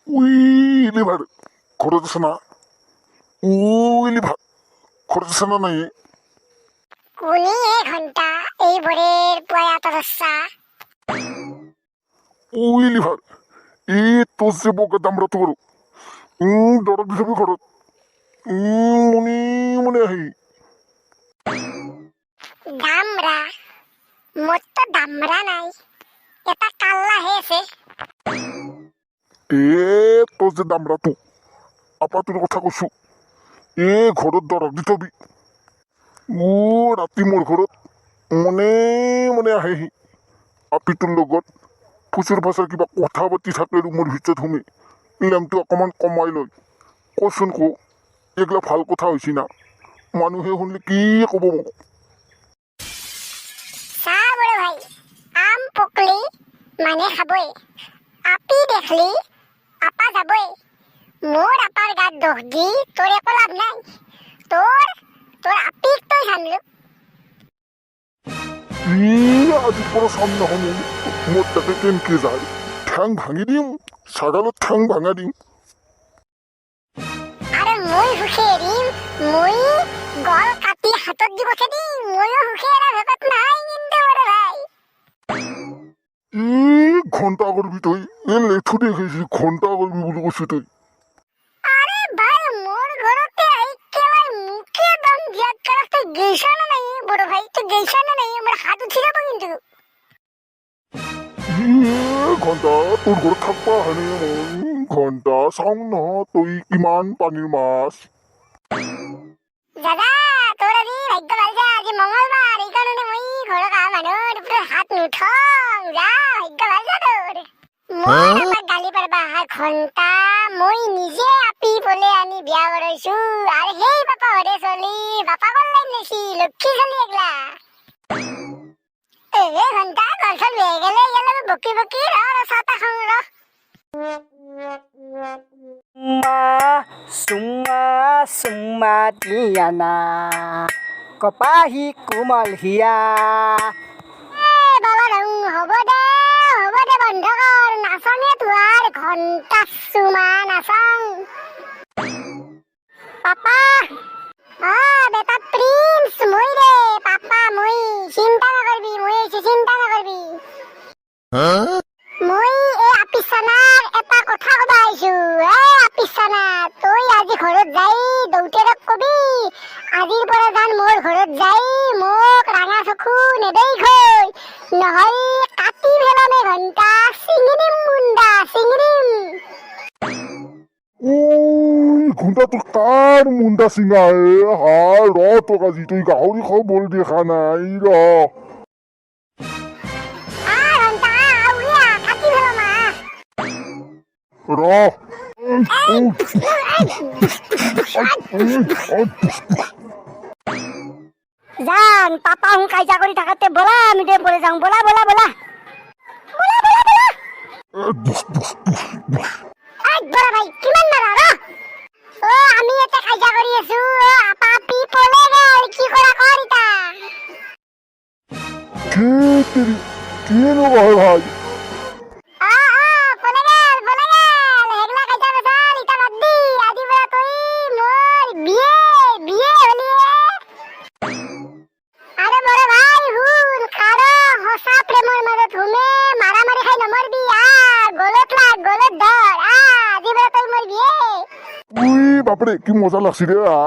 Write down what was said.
We liver, ঘৰত আছে না? We liver, ঘৰত আছে না নাই? কোনে ঘণ্টা এই ভোৰেৰ পুয়ায় আতা ধৰছা? We liver, এই তোৰ যে বগা দামৰা তোৰ দৰৱ দি থবি ঘৰত, মনে মনে আহি। দামৰা? মোৰ তো দামৰা নাই, এটা কাল্লাহে আছে। এ তোৰ যে দামৰাটো, আপাটোৰ কথা কৈছো। এ ঘৰত দৰৱ দি থবি। ও ৰাতি মোৰ ঘৰত মনে মনে আহেহি, আপিটোৰ লগত ফুচুৰ ফাচাৰ কিবা কথা পাতি থাকে। ৰুমৰ ভিতৰত সোমাই লেম্পটো অকণমান কমাই লয়। কচোন ক, এইগিলা ভাল কথা হৈছে না? মানুহে শুনিলে কি ক'ব মোক? চা বড় ভাই, আম পকলি মানে খাবই, আপি দেখলি আপা যাবই। মোৰ আপাৰ গাত দোষ দি তোৰ একো লাভ নাই। তোৰ তোৰ আপিক তই সামলো। ই আজিৰ পৰা চাম নহয় মই মোৰ তাতে কেনকে যায়। ঠেং ভাঙি দিম, ছাগালত ঠেং ভাঙা দিম। আৰু মই সুখে এৰিম, মই গল কাটি হাতত দি পঠাই দিম। ময়ো সুখে এৰা ভেকত নহয় কিন্তু বড় ভাই। ই ঘণ্টা কৰবি তই? এই লেঠু দেখিছি, ঘণ্টা কৰবি বুলি কৈছো তই। আৰে ভাই, মোৰ ঘৰতে আহি কেলাই মুখে দম দিয়াত কাৰক তই গেইছা না নাই? বড় ভাই, তুই গেইছা না নাই? মোৰ হাত উঠি যাব কিন্তু। ই ঘণ্টা, তোৰ ঘৰত থাকবা আহা মই। ঘণ্টা, চাওঁ নহয় তই কিমান পানীৰ মাছ। দাদা, তোৰ আজি ভাগ্য ভাল যা, আজি মঙলবাৰ, এইকাৰণে মই ঘৰত অহা মানুহৰ ওপৰত হাত নুঠং। যা, ভাগ্য ভাল যা তোৰ। মই আমাক গালি পাৰবা অহা ঘণ্টা, মই নিজে আপি বলে আনি বিয়া কৰাইছো, আৰু সেই বাপা ঘৰে চলি বাপাকৰ লাইন লৈছি। লক্ষী চলি এগলা। এ ঘণ্টা, ঘৰ চল বেয়া গেলে ইয়াৰ লগত বকি বকি। ৰ ৰ, চাহ তাহ খাওঁ ৰ। চুমা চুমা চুমা দিয়ানা কপাহী কোমল হিয়া। এ বাবা ৰং, হ'ব দে, হ'ব দে, বন্ধ কৰ। নাচঙে তোৱাৰ ঘণ্টা চুমা নাচং। পাপা, অ বেটা প্ৰিন্স, মই ৰে পাপা মই। চিন্তা নকৰবি, মই আহিছো, চিন্তা নকৰবি। মই এই আপিচানাক এটা কথা কবা আহিছো। এ আপিচানা, তই আজি ঘৰত যাই দেউতাৰক কবি, আজিৰ পৰা যান মোৰ ঘৰত যাই মোক ৰাঙা চকু নেদেখৈ, নহয় কাটি পেলামে ঘণ্টা, ছিঙি দিম মুণ্ডা, ছিঙি দিম। ঐ ঘণ্টা, তোৰ কাৰ মুণ্ডা চিঙা? এ হা, ৰ, তোক আজি তই গাহৰি খাওঁ বল দেখা নাই ৰ। আ ঘণ্টা, আউৰিয়া কাটি পেলাম আ। ৰ। যান পাপা হুঁ কাইজা কৰি থাকাতে, বলা আমি দে পৰে যাওঁ। বলা বলা বলা বলা বলা বলা। I বড় ভাই, কিমান মাৰা? ৰ। অ আমি ইয়াতে কাইজা কৰি আছো, অ আপা আপি পলে গেল। কি কৰা কৰ ইতা। কি তেৰি, কিনো কয় ভাই? অ অ পলে গেল, পলে গেল। হেগলা কাইজা বেচাল ইতা বাদ দি। আজি পৰা তই মোৰ বিয়ে বিয়ে হলি। আৰে বড় ভাই শুন, কাৰো সঁচা প্ৰেমৰ মাজত সোমে মাৰা মাৰি খাই নমৰবি। আ গলত লাগ, গলত ধৰ। আ আজি পৰা তই মোৰ বিয়ে। We বাপৰে, কি মজা লাগছি ৰে আ।